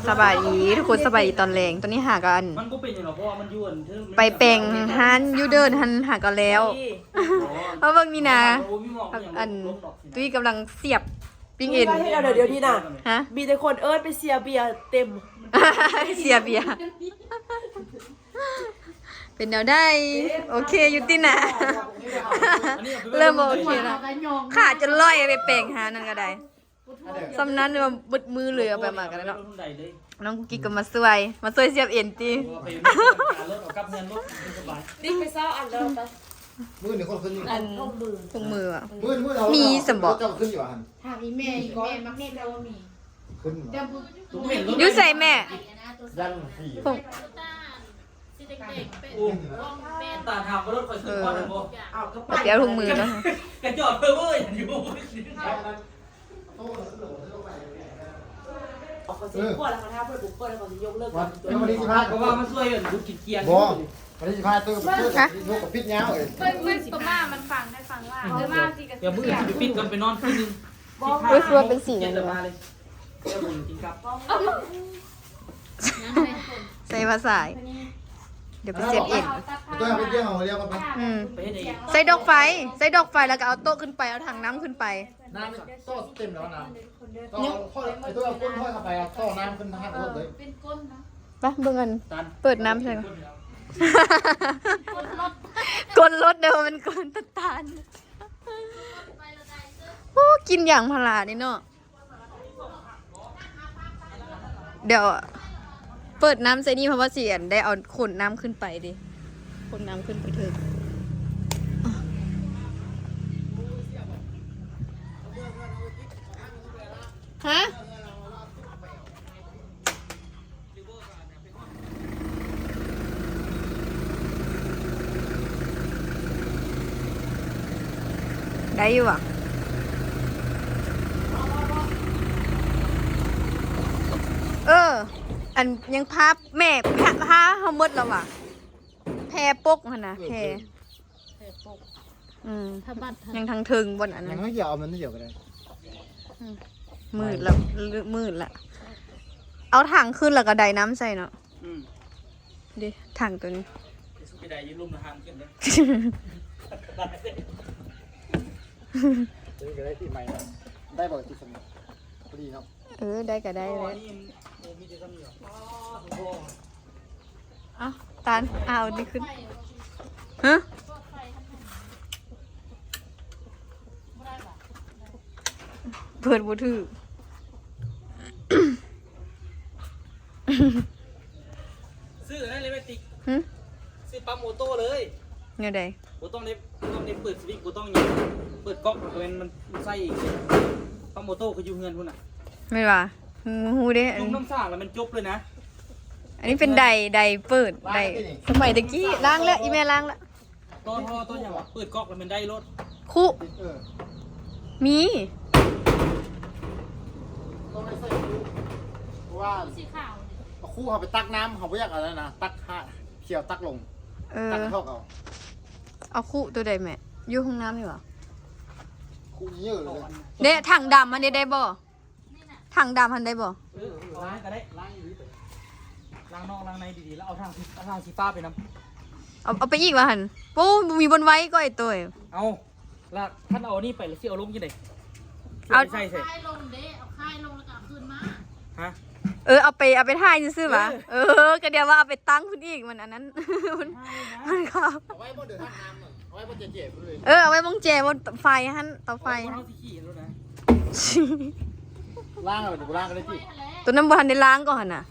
ສະບາຍດີທຸກຄົນ ສະບາຍດີຕອນແລງ. ຕອນນີ້ຫາກະ ອັນ ມັນບໍ່ເປັນຫຍັງດອກ ເພາະວ່າມັນຢູ່ ອັນ ເທິງ ໄປແປງຮ້ານຢູ່ເດີ່ນຫັ້ນ ຫາກະແລ້ວ. ໂອ້ຍ ມາເບິ່ງນີ້ນາ ມັນບໍ່ມີໝອກຫຍັງ ອັນ ຕຸ້ຍກຳລັງສຽບປີ້ງເອັນ. ເຮັດເອົາດຽວນີ້ນະ. ຮະ? ມີແຕ່ຄົນເອີ້ນໄປເຊຍເບຍເຕັມ. ເຊຍເບຍ ເປັນແນວໃດ? ໂອເຄຢູ່ຕິນະ? ເລີ່ມບໍ່ໂອເຄລະ. ຂາຈົນລອຍ ໄປແປງຫານັ້ນກະໄດ້. ສ່ຳນັ້ນວ່າເບິດມື້ເລີຍ ເອົາໄປມາກັນເນາະ. ນ້ອງກຸກກິກກໍມາຊ່ວຍ ມາຊ່ວຍສຽບເອັນຕິ. ຕິດໄປເຊົາອັນເລີຍໄປ. ມື້ນີ້ຄົນຂຶ້ນຢູ່ ອັນ ຖົງມື ຖົງມືຫວາ? ມື້ນີ້ ມີສຳບໍ? ເຈົ້າຂຶ້ນຢູ່ຫັ້ນ ຖາມອີແມ່ ອີແມ່ມັກເຮັດແລ້ວວ່າມີ ຂຶ້ນ ຢູ່ໃສແມ່? ຍັງສີ່ ຕາຖາມວ່າລົດຂ້ອຍຂຶ້ນຮອດແລ້ວບໍ່? ເອີ ເອົາ ໄປເອົາຖົງມືເນາະ ກະຈອດເພິ່ນເວີ້ຍຢູ່. ເຂົາຊິເປີດ ເຂົາຖ້າເພິ່ນບໍ່ເປີດ ເຂົາຊິຍົກເລີກການ ວັນທີສິບຫ້າ ເພາະວ່າມາຊ່ວຍເພິ່ນບຸກກິນກຽງ. ບໍ່ ວັນທີສິບຫ້າ ເຕີມເປີດ ຍົກກັບປິດຍາວເອີຍ. ເພິ່ນ ເພິ່ນປະມາມັນຟັງ ໄດ້ຟັງວ່າ ເອີ ມາຊິກະ ດຽວມື້ອື່ນຊິໄປປິດກ່ອນ ໄປນອນຄືນໜຶ່ງ. ບໍ່ ໂອ້ຍ ຄືວ່າເປັນສີນັ້ນ ດຽວມາເລີຍ ດຽວບຸນກິນກັບ. ໃສ່ວ່າສາຍ ດຽວໄປເຊັດເອັນ. ຕົວເອົາໄປເກັບເອົາແລ້ວກໍໄປ ອືມ ໄປເຮັດຫຍັງ? ໃສ່ດອກໄຟ ໃສ່ດອກໄຟ ແລ້ວກໍເອົາໂຕະຂຶ້ນໄປ ເອົາຖັງນ້ຳຂຶ້ນໄປ. ນ້ຳໂຕະເຕັມແລ້ວນະ. ເນາະ ໄອ້ຕົວເອົາກົ້ນຖອຍເຂົ້າໄປ ເອົາໂຕະນ້ຳຂຶ້ນທາງລົດເລີຍ. ເປັນກົ້ນນະ. ໄປເບິ່ງອັນ ເປີດນ້ຳໃສ່ກ່ອນ. ກົ້ນລົດເດີ ມັນກ້ນຕາດຕານ. ໂອ້ ກິນຢາງພາລານີ້ເນາະ. ດຽວເປີດນ້ຳໃສ່ນີ້ ເພາະວ່າຊິ ອັນ ໄດ້ເອົາຂົນນ້ຳຂຶ້ນໄປເດ້ ຂົນນ້ຳຂຶ້ນໄປເທິງ. ຮະ? ໄດ້ຢູ່ຫວາ? ເອີ ອັນ ຍັງພາ ແມ່ພາ ພາເຮົາໝົດແລ້ວຫວາ? ແພປົກຫັ້ນນະ ເອີ ແພ ແພປົກ ອືມ ຜ້າບັດ ຍັງທາງເທິງບ່ອນອັນນັ້ນ ຍັງເອົາມັນດຽວກໍໄດ້. ອືມ ມືດລະ ມືດລະ. ເອົາຖັງຂຶ້ນແລ້ວກໍໄດ້ນ້ຳໃສ່ເນາະ. ອືມ ເດ້ ຖັງໂຕນີ້ ໄດ້ຢູ່ລຸ່ມນະ ຫາມຂຶ້ນເດ້. ຕົວນີ້ກໍໄດ້ທີ່ໃໝ່ເນາະ ໄດ້ບໍ່ທີ່ສຳ ພໍດີເນາະ. ເອີ ໄດ້ກໍໄດ້ແຫຼະ. ເອົ້າ ຕານ ເອົານີ້ຂຶ້ນ. ຮະ? ເປີດບໍ່ຖືກ. ຊື້ອັນນັ້ນເລີຍແມ່ຕິກ. ຫື? ຊື້ປ້ຳໂອໂຕ້ເລີຍ. ແນວໃດ? ບໍ່ຕ້ອງໄດ້ ບໍ່ຕ້ອງໄດ້ເປີດສະວິດ ບໍ່ຕ້ອງຫຍັງ ເປີດກອກ ແມ່ນມັນໃຊ້ເອງ. ປ້ຳໂອໂຕ້ຄືຢູ່ເຮືອນພຸ້ນນະ. ແມ່ນຫວາ? ຮູ້ເດ້ ຈຸ່ມນ້ຳສາງແລ້ວມັນຈົບເລີຍນະ. ອັນນີ້ເປັນໄດ ໄດເປີດ ໄດ ສະໄໝແຕ່ກີ້. ລ້າງແລ້ວ ອີແມ່ລ້າງແລ້ວ. ຕໍ່ທໍ່ຕໍ່ຫຍັງຫວາ? ເປີດກອກແລ້ວມັນໄດ້ໂລດ. ຄຸ ເອີ ມີ ຕ້ອງໄດ້ໃສ່ຄຸ ເພາະວ່າ ສີຂາວນີ້ ເອົາຄຸເຮົາໄປຕັກນ້ຳ ເຮົາບໍ່ຢາກອັນນັ້ນນະ ຕັກຫາ ເຂົາຕັກລົງ. ເອີ ຕັກຖອກເອົາ. ເອົາຄຸໂຕໃດແມ່? ຢູ່ຫ້ອງນ້ຳນີ້ຫວາ? ຄຸເຍີະເລີຍ. ເດ້ ຖັງດຳຫັ້ນເດ້ ໄດ້ບໍ່? ຖັງດຳຫັ້ນໄດ້ບໍ່? ເອີ ລ້າງກໍໄດ້ ລ້າງຢູ່ນີ້ໄປ ລ້າງນອກລ້າງໃນດີໆ ແລ້ວເອົາຖັງ ເອົາຖັງສີຟ້າໄປນຳ. ເອົາ ເອົາໄປອີກວ່າຫັ້ນ. ໂອ້ ບໍ່ມີບ່ອນໄວ້ກໍໄອ້ໂຕຍ. ເອົາ ລະຄັນເອົາອັນນີ້ໄປລະຊິເອົາລົງຈັ່ງໃດ? ເອົາ ຊິເອົາໄປໃສ່ໃສ? ຄາຍລົງເດ້ ເອົາຄາຍລົງແລ້ວກໍເອົາຄືນມາ. ຮະ? ເອີ ເອົາໄປ ເອົາໄປຖ່າຍຊື່ໆຫວາ? ເອີ ເອີ ກໍດຽວວ່າເອົາໄປຕັ້ງພຸ້ນອີກ ມັນອັນນັ້ນ ມັນກໍ ເອົາໄວ້ບ່ອນເດີທາງນ້ຳ ເອົາໄວ້ບ່ອນແຈໆພຸ້ນເລີຍ. ເອີ ເອົາໄວ້ບ່ອນແຈ ບ່ອນໄຟຫັ້ນ ເຕົາໄຟຫັ້ນ. ລ້າງແລ້ວບໍ່? ລ້າງກໍໄດ້ຕິ. ໂຕນັ້ນບໍ່ທັນໄດ້ລ້າງກໍຫັ້ນນະ.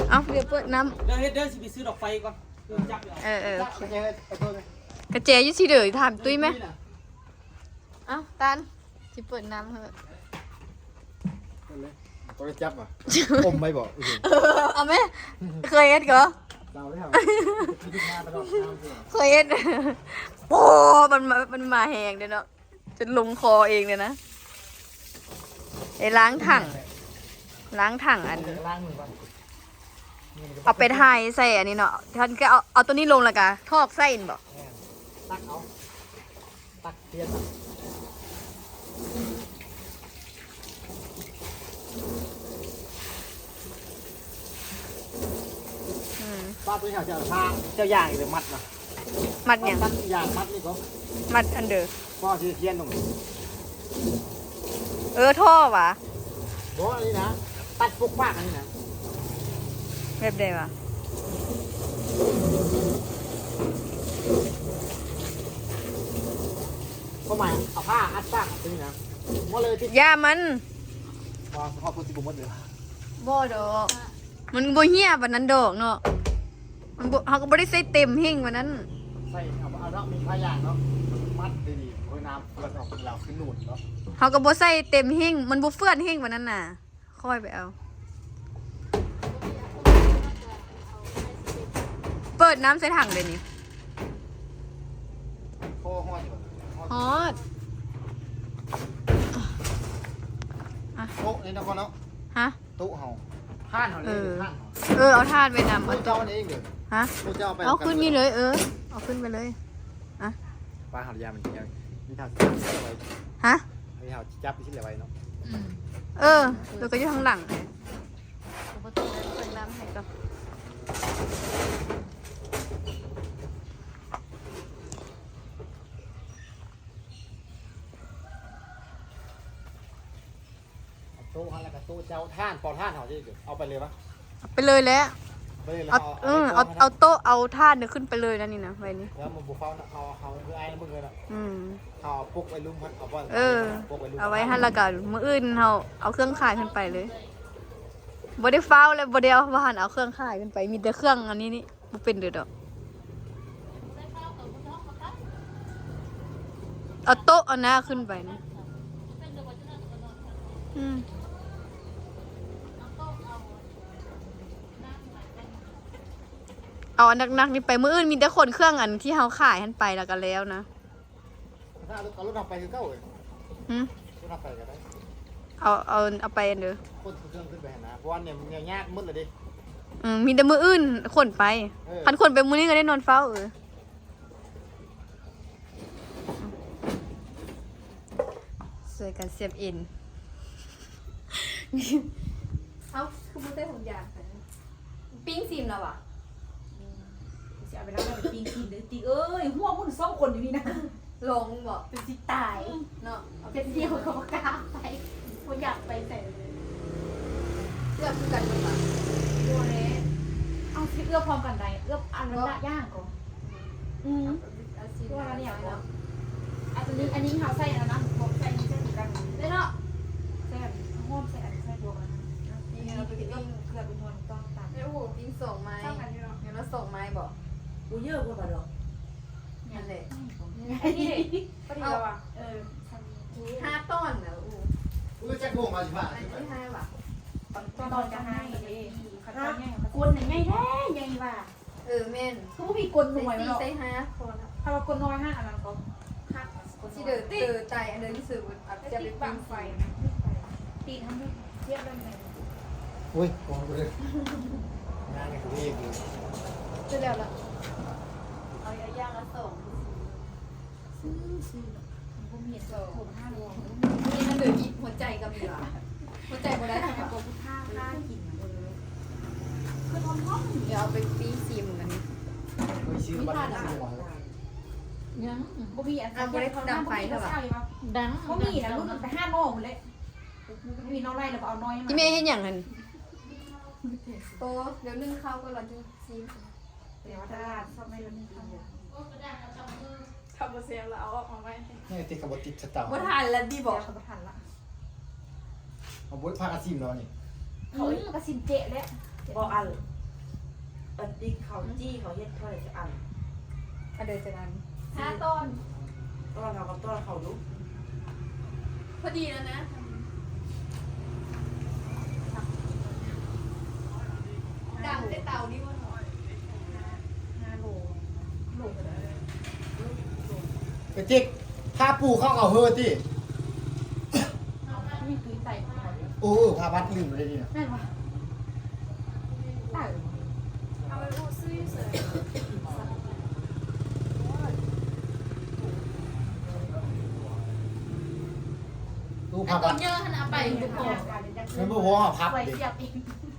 ເອົາ ດຽວເປີດນ້ຳ ເດີເຮັດເດີ ຊິໄປຊື້ດອກໄຟກ່ອນ. ເອີ ເອີ ເອີ ໂອເຄ. ກະແຈຢູ່ຊິເດີ ຖາມຕຸ້ຍແມ. ເອົ້າ ຕານ ຊິເປີດນ້ຳເຮີ. ເປີດເລີຍ ຕ້ອງໄດ້ຈັບຫວາ? ອົມໄວ້ບໍ່? ເອີ ເອົາແມ. ເຄີຍເຮັດກໍ? ເຈົ້າເດ້. ເຄີຍເຮັດ. ໂອ້ ມັນມາ ມັນມາແຮງເດ້ເນາະ ຈົນລົງຄໍເອງເລີຍນະ. ໄດ້ລ້າງຖັງ ລ້າງຖັງອັນ ເອົາໄປຖ່າຍໃສ່ອັນນີ້ເນາະ. ທ່ານກໍເອົາ ເອົາໂຕນີ້ລົງແລ້ວກະຖອກໃສ່ແມ່ນບໍ່? ແມ່ນ ຕັກເອົາ ຕັກ ປ່ຽນ. ວ່າຕົວເຈົ້າຈະເອົາຜ້າ ເຈົ້າຢາງອີກແລ້ວມັດນະ. ມັດຫຍັງ? ມັດຢາງມັດນີ້ກໍ ມັດອັນເດີ ພໍຊິຂຽນຕົງນີ້. ເອີ ທໍ່ຫວາ? ບໍ່ ອັນນີ້ນະ ຕັດປົກປາກອັນນີ້ນະ. ແບບໃດຫວາ? ຄວາມໝາຍເອົາຜ້າອັດປາກອັນນີ້ນະ ໝົດເລີຍຕິ. ຢ່າມັນ ວ່າສະເພາະເພິ່ນຊິບໍ່ໝົດເລີຍ. ບໍ່ດອກ. ມັນບໍ່ເຫ່ຍປານນັ້ນດອກເນາະ. ມັນບໍ່ ເຮົາກໍບໍ່ໄດ້ໃສ່ເຕັມເຮັງປານນັ້ນ. ໃສ່ເອົາ ເອົາເນາະ ມີຜ້າຢາງເນາະ ມັດດີໆ ໂອ້ຍ ນ້ຳເປື້ອນອອກແລ້ວຄືໜູນເນາະ. ເຮົາກໍບໍ່ໃສ່ເຕັມເຮັງ ມັນບໍ່ເປື້ອນເຮັງປານນັ້ນນະ. ຄ່ອຍໄປເອົາ ເປີດນ້ຳໃສ່ຖັງເດນີ້. ໂອ້ ຮອດຢູ່ບໍ່? ຮອດ. ອ່ະ ໂຕະນີ້ນະ ເນາະ. ຮະ? ໂຕະເຮົາ ຖ່ານເຮົາເດ້ ເອີ ຖ່ານເຮົາ. ເອີ ເອົາຖ່ານໄວ້ນຳ ໂຕະເຈົ້ານີ້ເອງເດີ. ຮະ? ໂຕະເຈົ້າເອົາໄປ ເອົາຂຶ້ນນີ້ເລີຍ. ເອີ ເອົາຂຶ້ນໄປເລີຍ. ອ່ະ ປາເຮົາຢາມັນ ມີທາງຈັບໄວ້. ຮະ? ມີເຮົາຈັບຊິໄດ້ໄວເນາະ. ອືມ ເອີ ແລ້ວກໍຢູ່ທາງຫຼັງ. ບໍ່ຕ້ອງເປີດນ້ຳໃຫ້ກໍ ໂຕະຫັ້ນ ແລ້ວກໍໂຕະເຈົ້າ ຖ່ານ ເປົ່າຖ່ານເຮົາຊິເອົາໄປເລີຍວະ? ເອົາໄປເລີຍແຫຼະ. ເອົາໄປເລີຍ ເອົາ ເອີ ເອົາ ເອົາໂຕະ ເອົາຖ່ານນີ້ຂຶ້ນໄປເລີຍນະ ນີ້ນະ ໄວ້ນີ້. ແລ້ວມັນບໍ່ເຝົ້ານະ ເຮົາ ເຮົາຄືອ້າຍນະ ເບິ່ງເລີຍນະ. ອືມ ເຮົາເອົາປົກໄວ້ລຸ່ມ ເຮົາ ເອົາ ເອີ ປົກໄວ້ລຸ່ມ ເອົາໄວ້ຫັ້ນ ແລ້ວກໍມື້ອື່ນເຮົາເອົາເຄື່ອງຂາຍຂຶ້ນໄປເລີຍ. ບໍ່ໄດ້ຟ້າວ ແລະ ບໍ່ໄດ້ເອົາ ບໍ່ທັນເອົາເຄື່ອງຂາຍຂຶ້ນໄປ ມີແຕ່ເຄື່ອງອັນນີ້ນີ້ ບໍ່ເປັນເດີດອກ. ເອົາໂຕະເອົາໜ້າຂຶ້ນໄປນະ. ອືມ ເອົາອັນໜັກໆນີ້ໄປ ມື້ອື່ນມີແຕ່ຂົນເຄື່ອງອັນທີ່ເຮົາຂາຍຫັ້ນໄປ ແລ້ວກໍແລ້ວນະ. ຖ້າເອົາລົດເຮົາໄປຄືເກົ່າເອີຍ. ຫື? ລົດເຮົາໄປກໍໄດ້. ເອົາ ເອົາ ເອົາໄປອັນເດີ ຂົນເຄື່ອງຂຶ້ນໄປຫັ້ນນະ ເພາະວ່ານີ້ມັນຍາກໝົດແລ້ວເດ້. ອືມ ມີແຕ່ມື້ອື່ນຂົນໄປ. ເອີ ຄັນຂົນໄປມື້ນີ້ກໍໄດ້ນອນເຝົ້າ. ເອີ ຊ່ວຍກັນສຽບເອັນ. ເອົ້າ ຄືບໍ່ໃສ່ຖົງຢາງ? ປີ້ງຊີມແລ້ວຫວາ? ອືມ ຊິເອົາເວລາໄປປີ້ງຊີມເດີຕິເອີຍ. ຫົວໝຸ່ນສອງຄົນຢູ່ນີ້ນະ ລອງບໍ່? ເປັນຊິຕາຍເນາະ. ເອົາ ເປັນດຽວກໍບໍ່ກ້າໄປ ບໍ່ຢາກໄປໃສເລີຍ. ເກືອບຄືກັນບໍ່ຫວາ? ບໍ່ແລ້ວ. ເອົາ ຊິເອື້ອບພ້ອມກັນໄດ້ ເອື້ອບອັນລະຢ່າງກໍ. ອືມ ເອົາຊິ ຄືວ່າລະແນວເນາະ. ອັນນີ້ ອັນນີ້ເຮົາໃສ່ອັນນັ້ນ ບວກໃສ່ນີ້ໃສ່ຄືກັນເດ້ເນາະ. ໃສ່ອັນຫອມ ໃສ່ອັນ ໃສ່ບວກອັນນັ້ນ. ນີ້ເຮົາໄປປີ້ງເກືອບ ເກືອບເປັນຫົວນ້ຳຕານ. ແມ່ ໂອ້ໂຫ ປີ້ງສອງໄມ້ ສ່ຳກັນຢູ່ເນາະ. ແມ່ນວ່າສອງໄມ້ບໍ? ບໍ່ເຢີະບໍ່ປາດອກ. ນັ້ນແຫຼະ ອັນນີ້ເດ້ ພໍດີແລ້ວວ່າ. ເອີ ຫ້າຕອນແລ້ວ. ໂອ້ ມື້ຈັກໂມງເຮົາຊິພາ ອັນທີຫ້າຫວາ? ຕອນ ຕອນກະຫ້າເດ້. ຄົນໃຫຍ່ແທ້ ໃຫຍ່ວ່າ. ເອີ ແມ່ນ ຄືບໍ່ມີກົ້ນໜ່ວຍເນາະ. ໃສ່ສີ່ໃສ່ຫ້າພໍລະ. ຖ້າວ່າກົ້ນນ້ອຍຫັ້ນ ອັນນັ້ນກໍຄັກ. ຊິເດີເຕີໄຕອັນເດີທີ່ສຸດ ອາດຈະໄປປີ້ງໄຟ ປີ້ງໄຟ ຕີນທຳເຮັດຮຽບແລ້ວແມ່ນ. ໂອ້ຍ ກອງເລີຍ ງານໃນກະເວກເລີຍ. ຄືແລ້ວລະ ເອົາຢ່າງລະສອງ ຊື້ ຊື້ ບໍ່ມີອັນ ສອງ ໂທມາຫານ້ອງ. ນີ້ມັນເດີອີກ ຫົວໃຈກໍມີຫວາ? ຫົວໃຈບໍ່ໄດ້ ໃຫ້ພວກຜູ້ຄ້າ ຄ້າກິນນະ. ເອີ ຄືທອນໆ ດຽວເອົາໄປປີ້ງຊີມກັນ. ໂອ້ຍ ຊື້ບັດນີ້ ຊື້ຫວາ? ຍັງ ບໍ່ມີອັນ ອ່າ ບໍ່ໄດ້ດັງໄຟເທື່ອຫວາ? ດັງ ບໍ່ມີນະ ລຸ້ນໄປຫາໜໍ່ພຸ້ນແຫຼະ. ບໍ່ມີໜໍ່ໄລ່ ແລ້ວບໍ່ເອົາໜໍ່. ອີແມ່ເຮັດຫຍັງຫັ້ນ? ໂອ້ ດຽວໜຶ້ງເຂົ້າກ່ອນ ລະຈຶ່ງຊີມ. ແຕ່ວ່າຕະຫຼາດຊອບໃນລະມີຄຳ ຖ້າບໍ່ແຊບລະເອົາອອກມາໃໝ່. ນີ້ຕິດ ກະບໍ່ຕິດສະເຕົາ ບໍ່ທັນລະຕິບໍ? ບໍ່ທັນລະ ເອົາບໍ່ພາກັນຊີມແລ້ວນີ້. ເຂົາ ອືມ ກະຊີມເຈະແຫຼະ. ບໍ່ ອັນ ອັນຕິກເຂົາຈີ່ ເຂົາເຮັດເທົ່າໃດຈັກອັນ? ອັນໃດຈັກອັນ? ຫ້າຕອນ ຕອນເຮົາກັບຕອນເຂົາດຸ ພໍດີແລ້ວນະ. ດັງແຕ່ເຕົານີ້ບໍ່ເນາະ? ຫ້າໂລ ໂລກະໄດ້. ໄປຕິກ ພາປູເຂົ້າເອົາເຮີຕິ. ມີຕຸ້ຍໄຕ ໂອ້ ພາບັດອີ່ຫຼີເລີຍນີ້ນະ. ແມ່ນຫວາ? ຕາຍ ເອົາໄປອູ້ຊື້ຢູ່ເຊີຍ. ຕູ້ພາບັດ ເອົາເຢີຫັ້ນເອົາໄປບໍ່ພໍ ມັນບໍ່ພໍ ເຮົາພັບເດ້.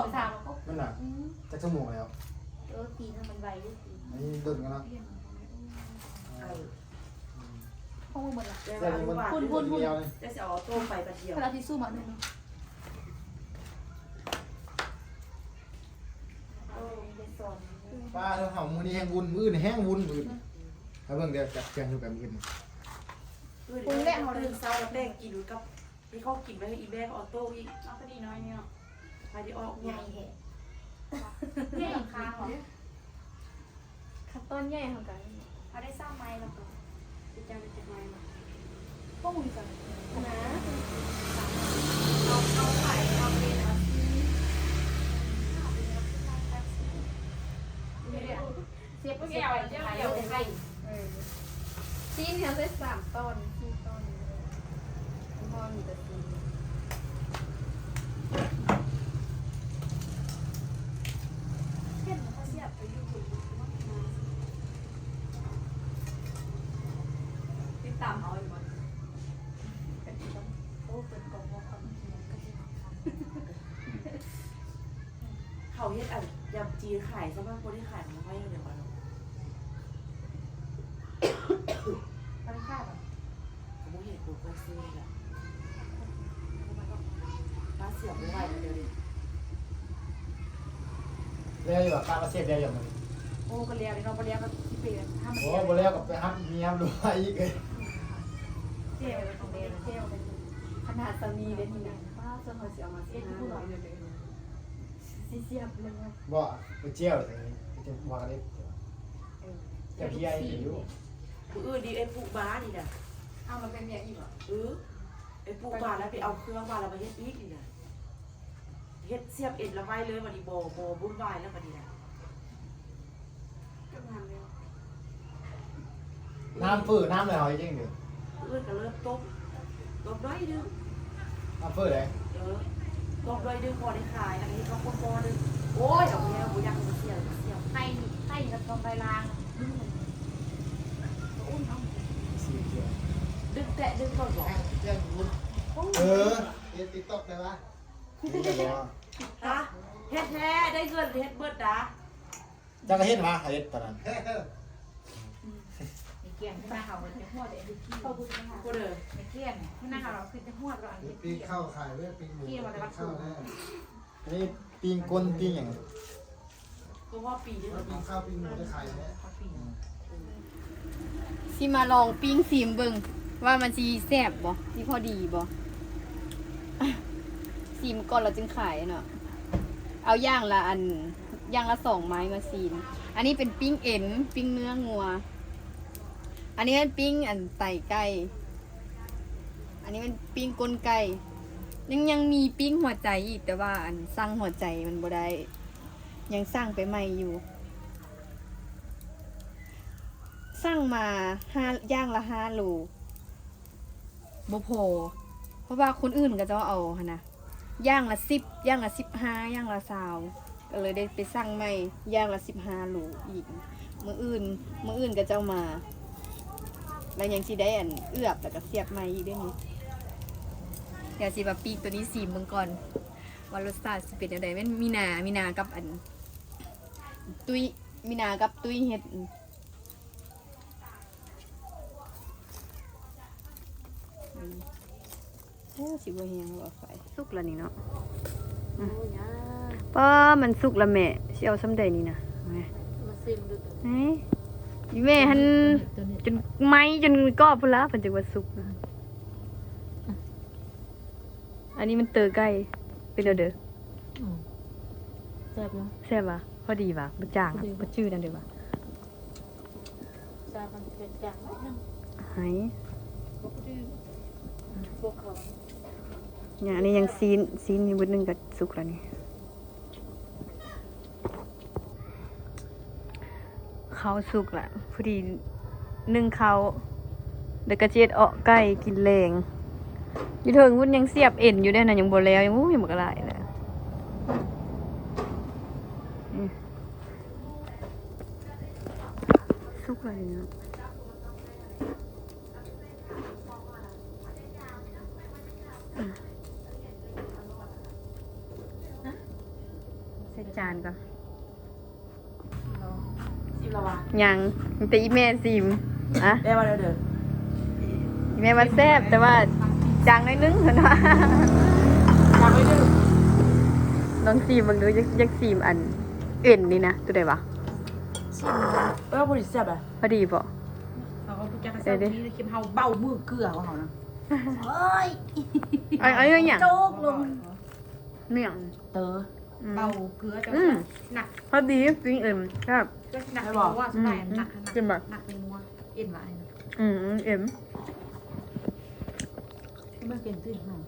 ໄປຖາມເອົາ. ມັນນະ ອືມ ຈັກຊົ່ວໂມງແລ້ວ? ເອີ ຕີນມັນໄວຢູ່ຕີນ. ອັນນີ້ດົນກັນເນາະ. ເອີ ຂອງມຶງໝົດລະ. ແຕ່ວ່າອະນຸບານ ພຸ້ນ ພຸ້ນ ພຸ້ນ ດຽວນີ້ ແຕ່ຊິເອົາໂຕໄປບາດດຽວ. ເວລາທີ່ຊູມເອົາໜຶ່ງ ເອີ ໄດ້ສອນ. ປ້າເຮົາມື້ນີ້ແຮງວຸ່ນ ມື້ອື່ນແຮງວຸ່ນ ມື້ອື່ນ. ຖ້າເບິ່ງເດີ ຈັດແຈງຢູ່ກັນມື້ອື່ນ. ມື້ອື່ນເຮົາຕື່ນເຊົ້າແຕ່ງກິນກັບ ມີຂອງກິນໄວ້ໃຫ້ອີແມ່ກັບອອໂຕ້ອີກ. ເອົາພໍດີໜ້ອຍໜຶ່ງເນາະ ພໍດີອອກ ໃຫຍ່ແທ້. ໃຫຍ່ຫຼັງຄາເນາະ. ຂັ້ນຕອນໃຫຍ່ເຮົາກໍ ເຮົາໄດ້ສາມໄມ້ແລ້ວກໍ ເຈົ້າໄດ້ຈັກໄມ້ບໍ່? ບໍ່ຮູ້ຄືກັນນະ. ເອົາ ເອົາໄປ ເອົາເປັນ ເອົາຊີນ ເອົາເປັນ ເອົາຊີນ ເສຍບ ເສຍບໄປ ເອົາໄປ ເອີ ຊີ້ນເຮົາໃສ່ສາມຕອນ ສີ່ຕອນ ພໍມີແຕ່ຊີ້ນ. ເຫັນເຂົາສຽບໄປຢູ່ພຸ້ນ ຕິດຕາມເຮົາຢູ່ບໍ່? ໂອ້ ເພິ່ນກໍບໍ່ຄ່ອຍມີ ເຂົາເຮັດອັນຍຳຈີນຂາຍ ສ່ວນມາກບໍ່ໄດ້ຂາຍໜໍ່ໄມ້ດຽວເນາະ. ມັນຂາຍບໍ່? ກໍບໍ່ເຫັນຄົນຄ່ອຍຊື້ແຫຼະ ປ້າສຽບບໍ່ໄຫວແລ້ວດຽວນີ້. ແລ້ວຢູ່ວ່າ ປ້າມາສຽບແລ້ວຢູ່ມື້ນີ້. ໂອ້ ກໍແລ້ວເດເນາະ ບໍ່ແລ້ວກໍຊິໄປຫາມັນ. ໂອ້ ບໍ່ແລ້ວກໍໄປຮັບເມຍລວຍອີກເອີຍ. ແຈ່ວ ຂອງແມ່ແຈ່ວ ຂະໜາດສາມີເດ້ນີ້ນະ. ປ້າ ສ່ວນເຮົາຊິເອົາມາ ເຮັດຜູ້ນ້ອຍເດີ ຊິສຽບເລີຍ. ບໍ່ ໄປແຈ່ວໃສ່ ໄປແຈ່ວວ່າເດ້. ເອີ ແຈ່ວເພຍຢູ່. ມື້ອື່ນນີ້ໄອ້ປຸມານີ້ນະ. ເອົາມາເປັນເມຍອີກບໍ່? ເອີ ໄອ້ປຸມາແລ້ວໄປເອົາເຄື່ອງມາ ແລ້ວມາເຮັດອີກນີ້ນະ. ເຮັດສຽບເອັນລະໄວ້ເລີຍ ບັດນີ້ບໍ່ ບໍ່ວຸ່ນວາຍແລ້ວບັດນີ້ນະ. ນ້ຳເຝີ ນ້ຳແລ້ວເຮັດຈັ່ງໃດ? ອື່ນກໍເລີ່ມຕົ້ມ ຕົ້ມໜ້ອຍໜຶ່ງ. ນ້ຳເຝີໃດ? ເອີ ຕົ້ມໜ້ອຍໜຶ່ງ ພໍໄດ້ຂາຍ ແລ້ວກໍເຮັດເຂົ້າປຸ້ນໝໍ້ໜຶ່ງ. ໂອ້ຍ ດອກແມວ ບໍ່ຢາກໃຫ້ມັນເສຍ ເສຍ. ໄຂ່ ໄຂ່ກໍຕ້ອງໄດ້ລ້າງ. ອື່ນ ເອົາ ສີ່ເທື່ອ ດຶງແຕະດຶງກ່ອນບໍ່? ເອີ ເຮັດຕິກຕັອກໄດ້ວະ? ຮະ ເຮັດແທ້ ໄດ້ເງິນເຮັດເບິດນະ. ເຈົ້າກໍເຫັນວ່າເຂົາເຮັດຕອນນັ້ນ. ອືມ ໄອ້ກຽງ ມາເຮົາກໍເຮັດຮອດໄອ້ກິນ ບໍ່ເດີ ໄອ້ກຽງ ມາເຮົາຄືຈະຮອດວ່າ ເຮັດປີ້ງເຂົ້າຂາຍເວີຍ ປີ້ງໝູ ປີ້ງເຂົ້າແດ່. ອັນນີ້ປີ້ງກົ້ນ ປີ້ງຫຍັງ? ກໍພໍປີເດີ ປີ້ງເຂົ້າ ປີ້ງໝູໄດ້ຂາຍແທ້. ພໍປີ ອືມ. ຊິມາລອງປີ້ງຊີມເບິ່ງວ່າມັນຊິແຊບບໍ່ ຊິພໍດີບໍ່. ຊີມກ່ອນແລ້ວຈຶ່ງຂາຍເນາະ. ເອົາຢ່າງລະອັນ ຢ່າງລະສອງໄມ້ມາຊີມ. ອັນນີ້ເປັນປີ້ງເອັນ ປີ້ງເນື້ອງົວ. ອັນນີ້ແມ່ນປີ້ງອັນໄຕໄກ່. ອັ ນີ້ແມ່ນປີ້ງກົ້ນໄກ່. ຍັງ ຍັງມີປີ້ງຫົວໃຈອີກ, ແຕ່ວ່າອັນ ສັ່ງຫົວໃຈມັນບໍ່ໄດ້, ຍັງສັ່ງໄປໃໝ່ຢູ່. ສັ່ງມາຫ້າ ຢ່າງລະຫ້າໂລ ບໍ່ພໍ, ເພາະວ່າຄົນອື່ນເຂົາເຈົ້າເອົາຫັ້ນນະ ຢ່າງລະສິບ ຢ່າງລະສິບຫ້າ ຢ່າງລະຊາວ ກໍເລີຍໄດ້ໄປສັ່ງໃໝ່ຢ່າງລະສິບຫ້າໂລອີກ. ມື້ອື່ນ ມື້ອື່ນເຂົາເຈົ້າມາ ແລ້ວຍັງຊິໄດ້ອັນເອືອບ ແລ້ວກໍສຽບໃໝ່ອີກເດ້ນີ້. ດຽວຊິມາປີ້ງໂຕນີ້ຊີມເບິ່ງກ່ອນ ວ່າລົດຊາດຊິເປັນແນວໃດ. ແມ່ນມີນາ ມີນາກັບອັນ ຕຸ້ຍ ມີນາກັບຕຸ້ຍເຮັດ. ອືມ ໂອ້ ຊິບໍ່ແຮງບໍ່ໄຟ. ສຸກແລ້ວນີ້ເນາະ. ອືມ ໂອ້ຍ ປ້າ ມັນສຸກແລ້ວແມ່. ຊິເອົາສ່ຳໃດນີ້ນະ? ມາຊິມດູ. ເອີ ອີແມ່ຫັ້ນ ໂຕນີ້ ໂຕນີ້ ຈົນໄໝ້ຈົນກອບພຸ້ນລະ ເພິ່ນຈຶ່ງວ່າສຸກນະ. ອັນນີ້ມັນເຕີໄກ່ ເປັນແນວໃດ? ອືມ ແຊບຢູ່. ແຊບຫວາ? ພໍດີຫວາ? ບໍ່ຈາງ ພໍດີ ບໍ່ຈືດອັນໃດຫວາ? ຊາມັນຈາງໆ ໜ້ອຍໜຶ່ງ ໃຫ້ ບໍ່ຄື ບໍ່ເຂົ້າ. ນີ້ ອັນນີ້ຍັງຊີ້ນ ຊີ້ນນີ້ບຶດໜຶ່ງກໍສຸກແລ້ວນີ້. ເຂົ້າສຸກລະ ພໍດີໜຶ້ງເຂົ້າ ແລ້ວກໍຊິເຮັດເອາະໄກ່ກິນແລງ. ຢູ່ເທິງພຸ້ນຍັງສຽບເອັນຢູ່ເດ້ນະ ຍັງບໍ່ແລ້ວ. ໂອ້ຍ ບັກຫຼາຍນະ. ອືມ ສຸກແລ້ວນີ້ເນາະ. ອືມ ໃສ່ຈານກ່ອນ. ຊິມແລ້ວຫວາ? ຍັງ ມີແຕ່ອີ່ແມ່ຊິມ. ອະ ແມ່ວ່າແນວໃດ? ອີ່ແມ່ວ່າແຊບ ແຕ່ວ່າຈາງໜ້ອຍໜຶ່ງ ເພິ່ນວ່າ ຈາງໜ້ອຍໜຶ່ງ. ລອງຊີມເບິ່ງດູ. ຢາກ ຢາກຊີມອັນເອັນນີ້ນະ. ໂຕໃດຫວາ? ຊີມ ເອີ ພໍດີແຊບອະ. ພໍດີບໍ່? ເຮົາກໍບໍ່ຈັກ ເອີ ເຊົານີ້ເຮົາເບົາມືເກືອຂອງເຮົານະ. ໂອ້ຍ ອັນ ອັນນີ້ຫຍັງ? ໂຈກລົງ ແມ່ນຫຍັງ? ເຕີ ອືມ ເບົາເກືອ. ອືມ ໜັກ ພໍດີ ປີ້ງເອັນແຊບ. ໜັກ ແມ່ນບໍ່? ວ່າສ່ວນຫຼາຍ ອືມ ໜັກ ໜັກ ກິນບໍ່? ໜັກເປັນງົວ ເອັນຫຼາຍ. ອືມ ເອັນ ມັນເປັນຊີ້ນເນາະ.